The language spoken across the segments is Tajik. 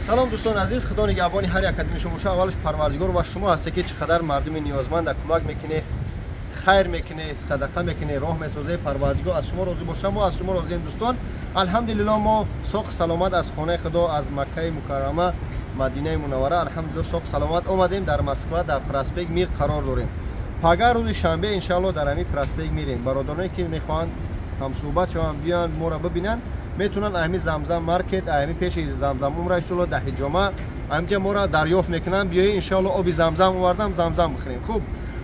Салом, дӯстони азиз, Худо нигаҳбони ҳар як кадоми шумо боша. Аввалаш Парвардигор ва шумо ҳасте, ки чӣ қадар мардуми ниёзманда кӯмак мекунед, хайр мекунед, садақа мекунед, роҳ месозед. Парвардигор аз шумо розӣ боша, мо аз шумо розием, дӯстон. Алҳамдулилло, мо соғ саломат аз хонаи Худо, аз Маккаи Мукаррама, Мадинаи Мунаввара, алҳамдулилло, соғ саломат омадем. Дар Москва, дар проспект Мир қарор дорем. Пага, рӯзи шанбе, иншаалло, дар ҳамин проспект мирем. Бародароне, ки мехоҳанд ҳамсӯҳбат шаванд, биёянд, моро бибинанд, метавонанд ҳамин Замзам Маркет, ҳамин пеши Замзам Умра, иншоалло, дар ҳиҷома ҳаминҷа моро дарёфт мекунанд. Биёед, иншоалло, оби Замзам овардам, Замзам бихӯрем. Хуб,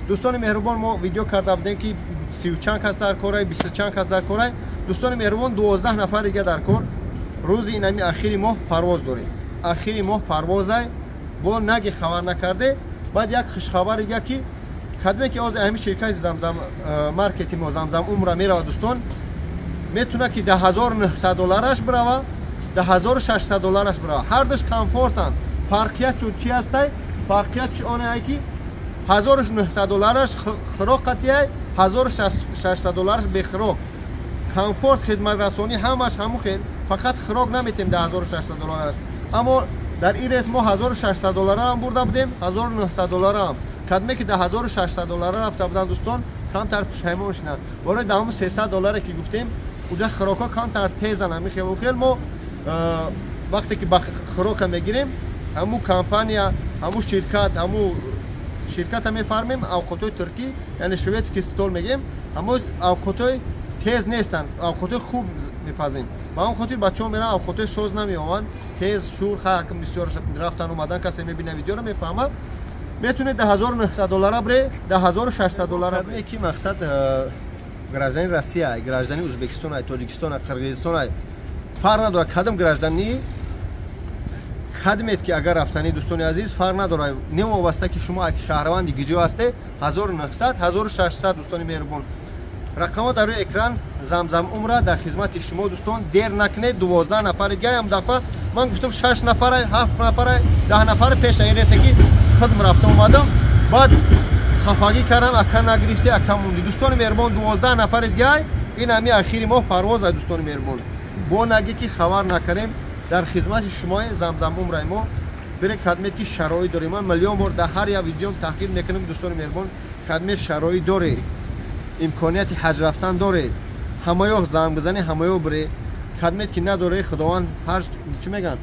дӯстони меҳрубон, мо видео карда будем, ки сию чанд кас дар корай, бисту чанд кас дар корай. Дӯстони меҳрубон, 12 нафар дига дар кор. Рӯзи инами ахири моҳ парвоз дорем, ахири моҳ парвозай. Бо наги хабар накарде. Баъд як хушхабар дига, ки кадме ки ҳозир ҳамин ширкати Замзам Маркети мо, Замзам Умра меравад, дӯстон, метавонад, ки 10 900 доллараш бирава, 10 600 доллараш бирава. Ҳардуш комфортанд. Фарқият чун чи ҳастай? Фарқият чи оне, ки 1900 доллараш хӯрок қатияй, 1600 доллараш бехӯрок. Комфорт, хизматрасонӣ, ҳамаш ҳаму хел, фақат хӯрок наметем 10 600 доллараш. Аммо дар ин рейс мо 1600 доллараам бурда будем, 1900 доллараам. Кадме ки 10 600 доллара рафта буданд, дӯстон, камтар пушаймон шинанд. Барои даҳум 300 долларе, ки гуфтем, уҷа хӯрокҳо камтар тезан. Ҳами хелу хел мо вақте ки ба хӯрока мегирем, ҳаму компания, ҳаму ширкат, ҳаму ширката мефармем, авқотҳои туркӣ, яъне шведский стол мегем. Ҳамо авқотҳои тез нестанд, авқотҳои хуб мепазем. Ба он хотир бачаҳо меран, авқотҳои соз намеованд, тез шур хак бисёр рафтан омадан. Касе мебина видеоро, мефаҳмад. Метавонед 10 900 доллара бре, 10 600 доллара. Ки мақсад гражданин Россия, гражданин Ӯзбекистон, Тоҷикистон, Қирғизистон, фарқ надорад кадом гражданӣ кадмед, ки агар рафтанӣ, дӯстони азиз, фарқ надорад, невобаста ки шумо шаҳрванди гиҷо ҳасте, 1900, 1600. Дӯстони меҳрубон, рақамҳо дар рӯи экран. Замзам Умра дар хизмати шумо, дӯстон. Дер накунед, 12 нафари гаям. Дафъа ман гуфтам, шаш нафара, ҳафт нафара, 10 нафара пеша ин ресе, ки худм рафта омадам, баъд хафагӣ кардам: ака, нагирифтӣ, ака, монди. Дӯстони меҳрубон, 12 нафари дигай. Ин ҳами ахири моҳ парвоз. Дӯстони меҳрубон, бо нагӣ, ки хабар накардем, дар хизмати шумои Замзам Умраи мо. Бире, кадмед ки шароит дорем. Ман миллион бор дар ҳар як видеом таҳқиқ мекунам, дӯстони меҳрубон, кадмед шароит доред, имконияти ҳаҷ рафтан доред, ҳамаё занг бизанед, ҳамаё бире. Кадмед ки надоре, Худованд ҳар чӣ мегӯянд,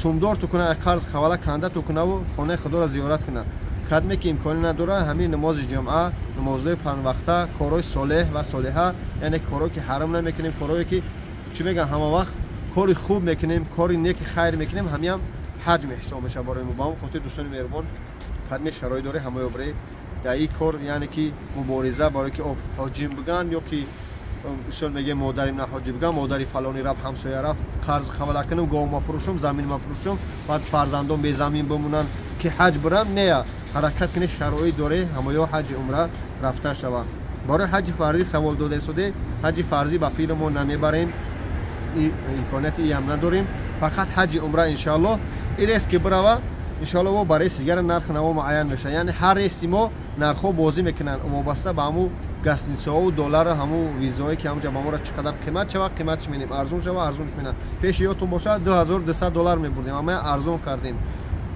сумдор ту куна, қарз ҳавала канда ту кунаву хонаи Худоро зиёрат куна. Кадме ки имконӣ надора, ҳамин намози ҷумъа, намозҳои панҷвақта, корҳои солеҳ ва солиҳа, яъне корҳое ки ҳаром намекунем, корҳое ки чӣ мегӯянд, ҳама вақт кори хуб мекунем, кори неки хайр мекунем, ҳамиам ҳаҷ меҳисоб мешавад барои мо. Ба ҳамон хотир, дӯстони меҳрубон, кадме шароит дорӣ, ҳамаё бире. Дар ин кор, яъне ки мубориза барое ки ҳоҷим биган ё ки мисол мегем, модарим на ҳоҷӣ биган, модари фалони рафт, ҳамсоя рафт, қарз ҳавала кунам, гов мафурӯшум, замин мафурӯшум, баъд фарзандон безамин бимонанд, ки ҳаҷ бирам. Не, ҳаракат кунед, шароит доре, ҳамаё ҳаҷи умра рафта шавад. Барои ҳаҷи фарзӣ савол дода истоде. Ҳаҷи фарзӣ ба филм мо намебарем, имконияти иам надорем, фақат ҳаҷи умра, иншоалло. Ин рейс ки бирава, иншоалло, мо ба рейси дигара нарх наво муайян мешавад. Яъне ҳар рейси мо нархҳо бозӣ мекунанд, вобаста ба ҳамун гостиницаҳову доллару ҳамун визоое, ки ҳамунҷа ба моро чӣ қадар қимат шава, қиматш менем, арзон шава, арзонш менам. Пеши ёдтон бошад, 2200 доллар мебурдем, аммо арзон кардем.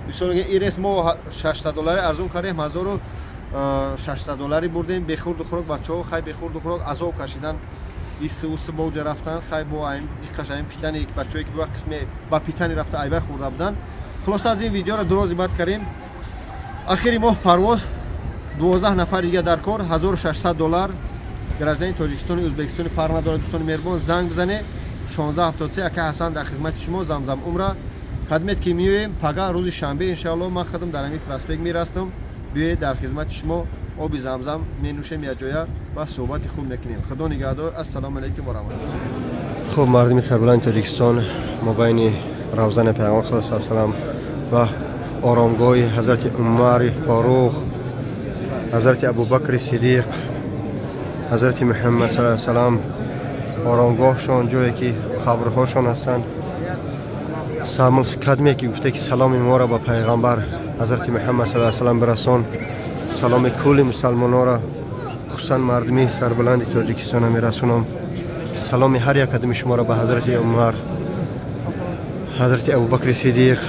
Мисол, ин рейс мо 600 доллари арзон кардем, 1600 доллари бурдем, бехурду хӯрок. Бачаҳо хай бехурду хӯрок азоб кашидан, иси уси боҷа рафтан. Хай, бо иқаш питани бачаҳое, ки бо қисме ба питани рафта, айбай хӯрда буданд. Хулоса, аз ин видеоро дурози бад кардем. Ахири моҳ парвоз, 12 нафар дига дар кор, 1600 доллар. Гражданин Тоҷикистони, Ӯзбекистони, фарқ надорад. Дӯстони меҳрубон, занг бизане 1673, ака Ҳасан дар хизмати шумо. Замзам Умра хадмет ки меоем, пага, рӯзи шанбе, иншоалло, ман худам дар ҳамин проспект мирастам. Биёед, дар хизмати шумо, оби Замзам менӯшем якҷоя ва суҳбати хуб мекунем. Худо нигаҳдор. Ассалому алайкум ва раҳматуллоҳ. Хуб, мардуми сарбаланди Тоҷикистон, мобайни равзани Пайғамбар худо са салам ва оромгоҳи ҳазрати Умари Форуқ, ҳазрати Абубакри Сидиқ, ҳазрати Муҳаммад са салам оромгоҳшон, ҷое ки қабрҳошон ҳастанд. Кадме ки гуфте, ки саломи моро ба пайғамбар ҳазрати Муҳаммад са салам бирасон, саломи кулли мусалмононро, хусусан мардуми сарбаланди Тоҷикистона мерасонам. Саломи ҳар як кадами шуморо ба ҳазрати Умар. ҳазрати Абубакри Сидиқ,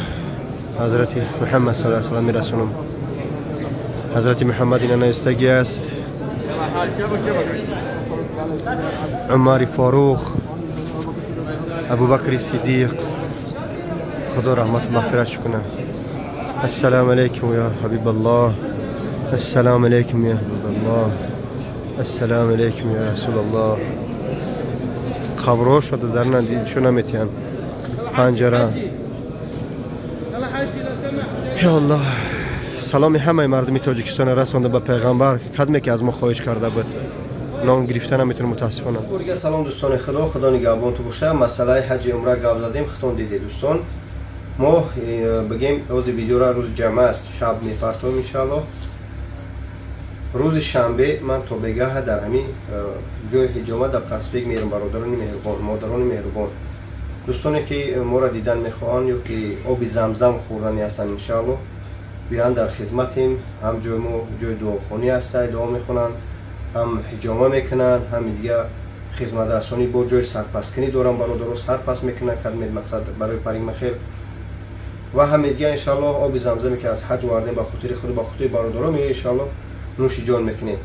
ҳазрати Муҳаммад саллаллоҳу алайҳи васаллам мерасонам. Ҳазрати Муҳаммад ина навистагӣ аст. Умари Фаруқ, Абубакри Сидиқ, Худо раҳмату мағфиратш кунад. Ассалому алайкум я ҳабибаллоҳ, ассалому алайкум я ҳабибаллоҳ, ассалому алайкум я расулаллоҳ. Қабрҳо шуда дар нишон наметиҳанд. Панҷара. Я Аллоҳ, саломи ҳамаи мардуми Тоҷикистонро расонда ба пайғамбар, кадме ки аз мо хоҳиш карда буд. Ном гирифта наметавонам, мутаассифона. Бурга салом дӯстони Худо, Худо нигаҳбонтон боша. Масъалаи ҳаҷи умра гап задем, худтон дидед дӯстон. Мо бигем рӯзи видеора рӯзи ҷамъа аст, шаб мепартоем иншааллоҳ. Рӯзи шанбе ман то бегаҳа дар ҳамин ҷои ҳиҷома дар проспект мерам. Бародарони меҳрубон, модарони меҳрубон, дӯстоне ки моро дидан мехоҳанд ё ки оби замзам хӯрдани ҳастанд, иншааллоҳ биёянд, дар хизматем. Ҳам ҷои мо ҷои дуохонӣ ҳаста, дуо мехонанд, ҳам ҳиҷома мекунанд, ҳам дига хизматрасонӣ бо ҷои сарпасткунӣ дорам. Бародаро сарпас мекунанд кадмед мақсад барои парикмахер ва ҳам дига иншааллоҳ оби замзаме ки аз ҳаҷ овардем ба хотири худ, ба хотири бародаро меоя, иншааллоҳ нӯши ҷон мекунем.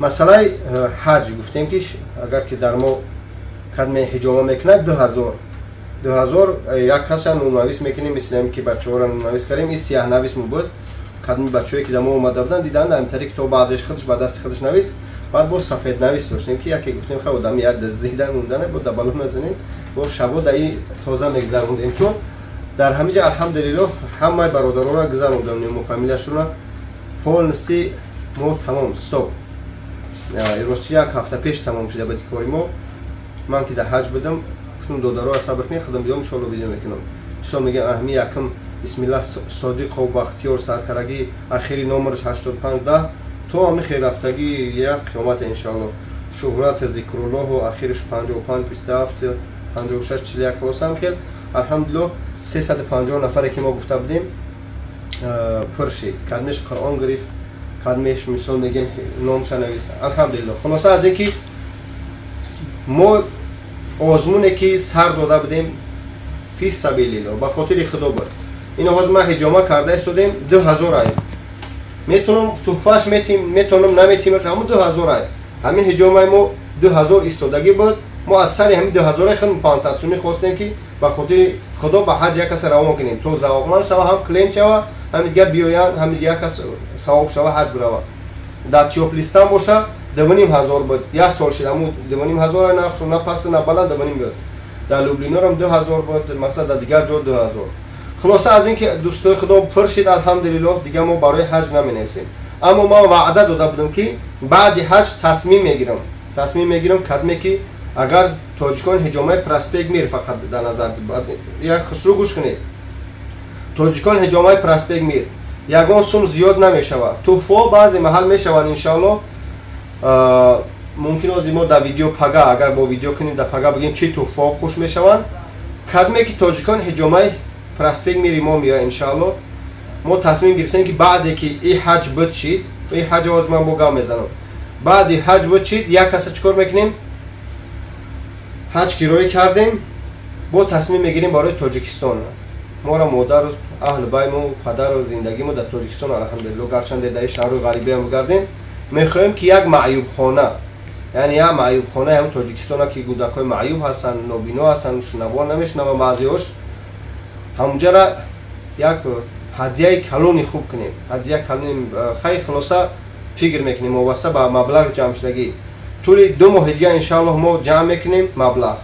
Масъалаи ҳаҷ гуфтем ки агар ки дар мо кадме ҳиҷома мекунад 2000 2000 як каса нунавис мекунем, мисли ҳам ки бачаҳоро нунавис кардем. Ин сияҳнавис мо буд, кадми бачаҳое ки дар мо омада буданд диданд, ҳамтари китоб баъзеш худаш ба дасти худаш навис. Баъд боз сафеднавис доштем ки яке гуфтем ха одами як дидан мондане бо дабало назанем, бо шабо дар ин тоза мегзарондем. Шуд дар ҳамин ҷа алҳамдулиллоҳ ҳамаи бародаронро гузарондем, нему фамилияшонро полностью мо тамом стоп. Рости як ҳафта пеш тамом шуда буд кори мо. Ман ки дар ҳаҷ будам, гуфтам додаро сабр кунед, худам биём иншоалло видео мекунам. Мисол мегӯям аҳми якм бисмиллаҳ Содиқов Бахтиёр саркарагӣ ахири номераш 8510 то ҳами хелрафтагӣ як қиёмат иншоалло. Шуҳрат Зикруллоҳу ахириш 55 27 56 41. Хулоса хел алҳамдулиллоҳ 350 нафаре ки мо гуфта будем пур шид. Кадмеш Қуръон гирифт, кадмеш мисол мегем номша навис. Алҳамдулиллоҳ. Хулоса аз ин ки мо озмуне ки сар дода будем фи сабилиллоҳ ба хотири Худо буд. Ино ҳозир ман ҳиҷома карда истодем 2000 ай. Метавонам туҳфаш метим, метавонам наметим, ҳамун 2000 ай. Ҳамин ҳиҷомаи мо 2000 истодагӣ буд. Мо аз сари ҳамин 2000 худ 500 сумӣ хостем ки ба хотири Худо ба ҳаҷ як каса равон кунем, то завоқманд шава, ҳам клиент шава, ҳам дига биёянд, ҳам дига як кас савоб шава, ҳаҷ бирава. Дар Тёплистан боша 2500 буд, як сол шид ҳамун 2500 нархшо на паст на баланд 2,5 буд. Дар Люблинорам 2000 буд, мақсад дар дигар ҷо 2000. Хулоса аз ин ки дӯстои Худо пур шид алҳамдулиллоҳ. Дига мо барои ҳаҷ наменависем, аммо ман ваъда дода будам ки баъди ҳаҷ тасмим мегирам, тасмим мегирам кадме ки агар тоҷикон ҳиҷомаи проспект Мир фақат дар назар як хушрӯ гӯш кунед, тоҷикон ҳиҷомаи проспект Мир ягон сум зиёд намешавад. Туҳфаҳо баъзе маҳал мешаванд иншоаллоҳ. Мумкин ози мо дар видео пага агар бо видео кунем, дар пага бигем чӣ туҳфаҳо хуш мешаванд. Кадме ки тоҷикон ҳиҷомаи проспект Мири мо меояд иншоаллоҳ, мо тасмим гирифтем ки баъде ки и ҳаҷ буд шид, и ҳаҷ оз ман бо гап мезанам, баъди ҳаҷ буд шид, як каса чӣ кор мекунем? Ҳаҷ кироӣ кардем, бо тасмим мегирем барои Тоҷикистон. Моро модару аҳли байму падару зиндагимо дар Тоҷикистон алҳамдулиллоҳ, гарчанде дар шаҳрҳои ғарибиам бигардем, мехоҳем ки як маъюбхона, яъне як маъюбхонаи ҳам Тоҷикистона ки кӯдакҳои маъюб ҳастанд, нобино ҳастанд, шунаво намешунаванд баъзеҳош, ҳамунҷара як ҳадияи калони хуб кунем. Ҳадия калони хай хулоса фикр мекунем вобаста ба маблағ ҷамъшудагӣ. Тӯли 2 моҳи дига иншааллоҳ мо ҷамъ мекунем маблағ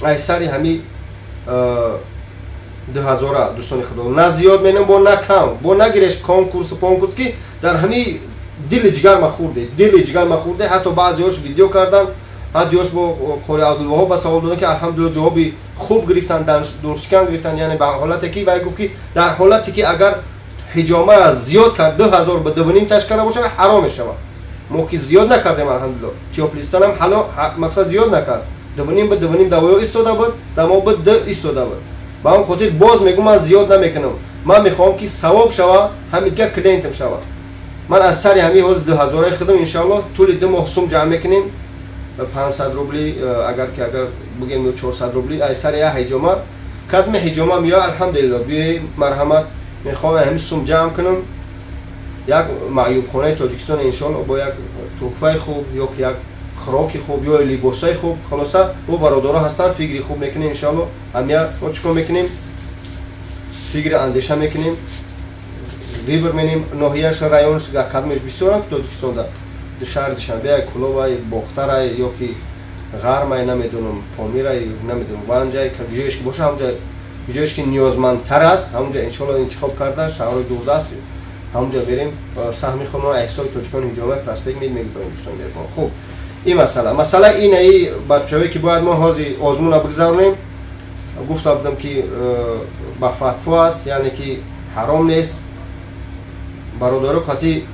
ай сари ҳами 2000. Дӯстони Худо, на зиёд менам, бо на кам, бо нагиреш конкурсу понкурс ки дар ҳами дили ҷигар ма хӯрде, дили ҷигар ма хӯрде. Ҳатто баъзеҳош видео кардан, ҳатто бо қори Абдулваҳоб ба савол доданд ки алҳамдулиллоҳ ҷавоби хуб гирифтанд, дуншикан гирифтанд. Яъне ба ҳолате ки вай гуфт ки дар ҳолате ки агар ҳиҷомаро зиёд кард 2000 ба 2,5 таш карда бошад, ҳаром мешавад. Мо ки зиёд накардем алҳамдулиллоҳ. Тёплистанам ҳало мақсад зиёд накард, 2,5 ба 2,5 давоё истода буд, дамо ба д истода буд. Ба ҳамон хотир боз мегӯм ман зиёд намекунам. Ман мехоҳам ки савоб шава, ҳамин клиентам шава. Ман аз сари ҳамин ҳозир 2000 худам иншоаллоҳ тӯли 2 моҳ сум ҷамъ мекунем, 500 рубли, агар ки агар бигем 400 рубли ай сари як ҳиҷома. Кадме ҳиҷома меоя, алҳамдулилло, биёй, марҳамат. Мехоҳам ҳамин сум ҷамъ кунам, як маъюбхонаи Тоҷикистон, иншоалло, бо як туҳфаи хуб ё ки як хӯроки хуб ё либосҳои хуб. Хулоса, бо бародаро ҳастанд, фикри хуб мекунем, иншоалло. Ҳамия мо чӣ кор мекунем? Фикри андеша мекунем, выбор менем ноҳияш, районш, кадмеш бисёранд Тоҷикистонда. Шаҳри Душанбе, Кулобай, Бохтарай ё ки Ғармай, намедонам, Помирай, намедонам, Ванҷай, ҷоеш ки боша, ҳамҷа ҷоеш ки ниёзмандтар аст, ҳамунҷа иншоалло интихоб карда, шаҳрҳои дурдаст, ҳамунҷа берем, саҳми худмон ҳисоби тоҷикон ҳиҷомаи Проспект Мир мегузорем. Хуб, ин масъала инаи бачаҳое ки бояд мо ҳозир озмуна бигзаронем. Гуфта будам, ки ба фатво аст, яъне ки ҳаром нест. Бародаро, қати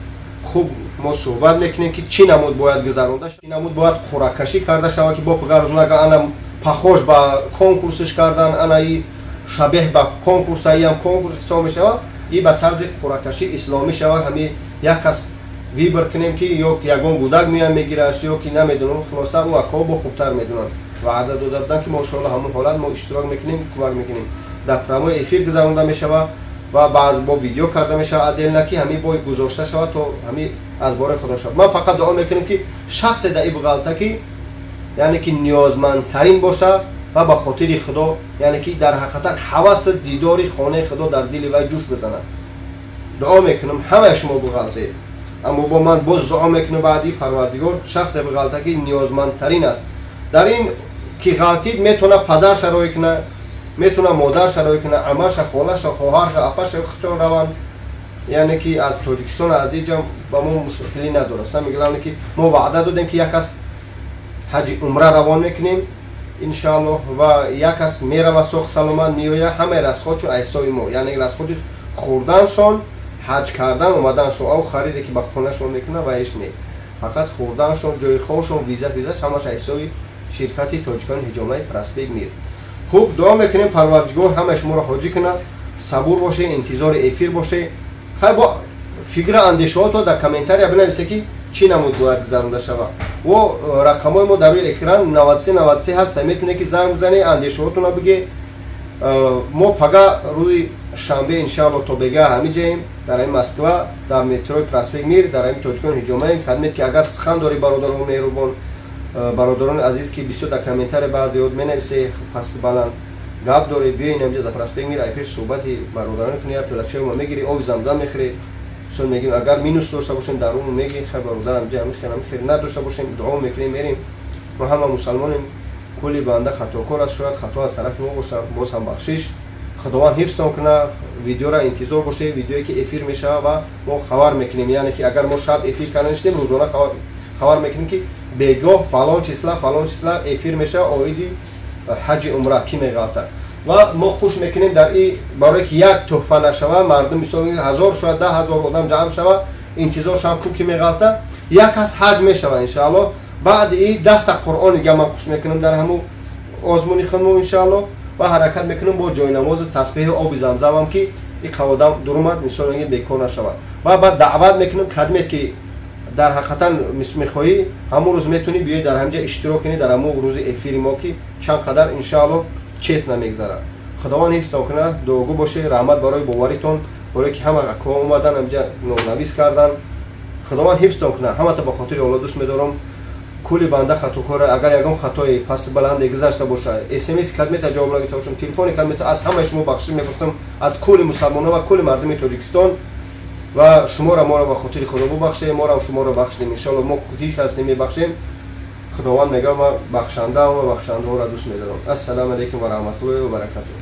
хуб мо суҳбат мекунем, ки чӣ намуд бояд гузаронда, чӣ намуд бояд қуръакашӣ карда шавад, ки бо пагарӯз нага ана похож ба конкурсиш кардан, ана и шабеҳ ба конкурс, аиам конкурс ҳисоб мешавад. И ба тарзи қуръакашӣ исломӣ шавад. Ҳами як кас выбор кунем, ки ё ягон гудак меояд мегираш, ё ки намедонам. Хулоса, ӯ акаҳо бо хубтар медонанд. Ваъда дода буданд, ки мо иншоалло ҳамон ҳолат мо иштирок мекунем, кӯмак мекунем. Дар прямой эфир гузаронда мешавад ва баъз бо видео карда мешавад отдельно, ки ҳамин бой гузошта шавад, то ҳамин аз бораи Худо шавад. Ман фақат дуо мекунем, ки шахсе дар ибғалта, ки яъне ки ниёзмандтарин боша ва ба хотири Худо, яъне ки дар ҳақиқатан ҳаваси дидори хонаи Худо дар дили вай ҷӯш бизанад. Дуо мекунам, ҳамаи шумо буғалтед, аммо бо ман боз дуо мекунам, баъди Парвардигор, шахсе буғалта, ки ниёзмандтарин аст. Дар ин ки ғалтид, метавона падарша рой кунад, метавона модарша рой кунад, амаша, холаша, хоҳарша, апаша, хучон раванд, яъне ки аз Тоҷикистон, аз иҷа ба мо мушкилӣ надорад. Самое главное, ки мо ваъда додем, ки як кас ҳаҷи умра равон мекунем, иншааллоҳ, ва як кас мерава, соғ саломат меояд. Ҳамаи расход чун ҳисоби мо, яъне расходи хӯрданшон, ҳаҷ кардан, омаданшон, ав хариде ки ба хонашон мекунад, ва ҳеч не, фақат хӯрданшон, ҷои хобшон, визаш ҳамааш ҳисоби ширкати тоҷикони ҳиҷомаи Проспект Мир. Хуб, дуо мекунем, Парвардигор ҳамаи шуморо ҳоҷӣ кунад. Сабур боше, интизори эфир боше. Хай, бо фикра андешаҳото дар комментария бинависе, ки чӣ намуд бояд гузаронда шавад. Во рақамҳои мо дар рӯи экран 93 93 ҳаста, метавонед, ки занг бизанед, андешаҳотонро биге. Мо пага рӯзи шанбе, иншаалло, то бега ҳамин ҷаем, дар ҳамин Москва, дар метрои Проспект Мир, дар ҳамин тоҷикон ҳиҷомаем. Кадмед ки агар сухан дорӣ, бародарон меҳрубон, бародарони азиз, ки бисёр дар комментария баъзеёт менависе, паст баланд гап дорӣ, биёин ҳамҷа дар Проспект Мир, ай пеш суҳбати бародарон кунӣ, я пилачои мо мегирӣ, оби Замзам мехӯрӣ. Сон мегим, агар минус дошта бошем, дар он мегим: хай, бародар, ҳамҷа ҳамин хел, ҳамин хел. Надошта бошем, дуо мекунем, мерем. Мо ҳама мусалмонем, кулли банда хатокор аст. Шояд хато аз тарафи мо бошад, боз ҳам бахшиш. Худованд ҳифзтон кунад. Видеора интизор бошед, видеое ки эфир мешавад ва мо хабар мекунем, яъне ки агар мо шаб эфир карда нишинем, рӯзона хабар мекунем, ки бегоҳ фалон числа, фалон числа эфир мешавад оиди ҳаҷи умра, кӣ меғалта. Ва мо хуш мекунем дар и барое ки як тӯҳфа нашава, мардум мисол 1000, шояд 10 000 одам ҷамъ шава, интизор шаванд, ку ки меғалта, як кас ҳаҷ мешава, иншаалло. Баъди и 10-та Қуръон дига ман хуш мекунам дар ҳамун озмуни худмо, иншаалло. Ва ҳаракат мекунем бо ҷойнамози, тасбеҳи, оби Замзамам, ки и одам дурумад, мисол бекор нашавад. Ва баъд даъват мекунем, кадмет ки дар ҳақиқатан мехоҳӣ, ҳамон рӯз метавонӣ биёӣ, дар ҳамҷа иштирок кунӣ, дар ҳамон рӯзи эфири мо, ки чанд қадар, иншаалло, честно мегзарад. Худованд ҳифзтон кунад, дуогӯ бошед. Раҳмат барои боваритон, барое ки ҳама акҳо омадан, ҳамҷа номнавис кардан. Худованд ҳифзтон кунад. Ҳамата ба хотири Алло дӯст медорам. Кулли банда хатокора. Агар ягон хатое пасти баланде гузашта боша, смс кадмета ҷавоб нагирифта бошам, телефони кадмета, аз ҳамаи шумо бахшиш мепурсам, аз кулли мусалмонон ва кулли мардуми Тоҷикистон. Ва шуморо, моро ба хотири Худо бубахшед, морам шуморо бахшидем, иншоалло. Мо ҳеҷ ҳастем, мебахшем. Худованд мега: ман бахшандаам ва бахшандаҳоро дӯст медорам. Ассалому алайкум ва раҳматуллоҳи ва баракатуҳ.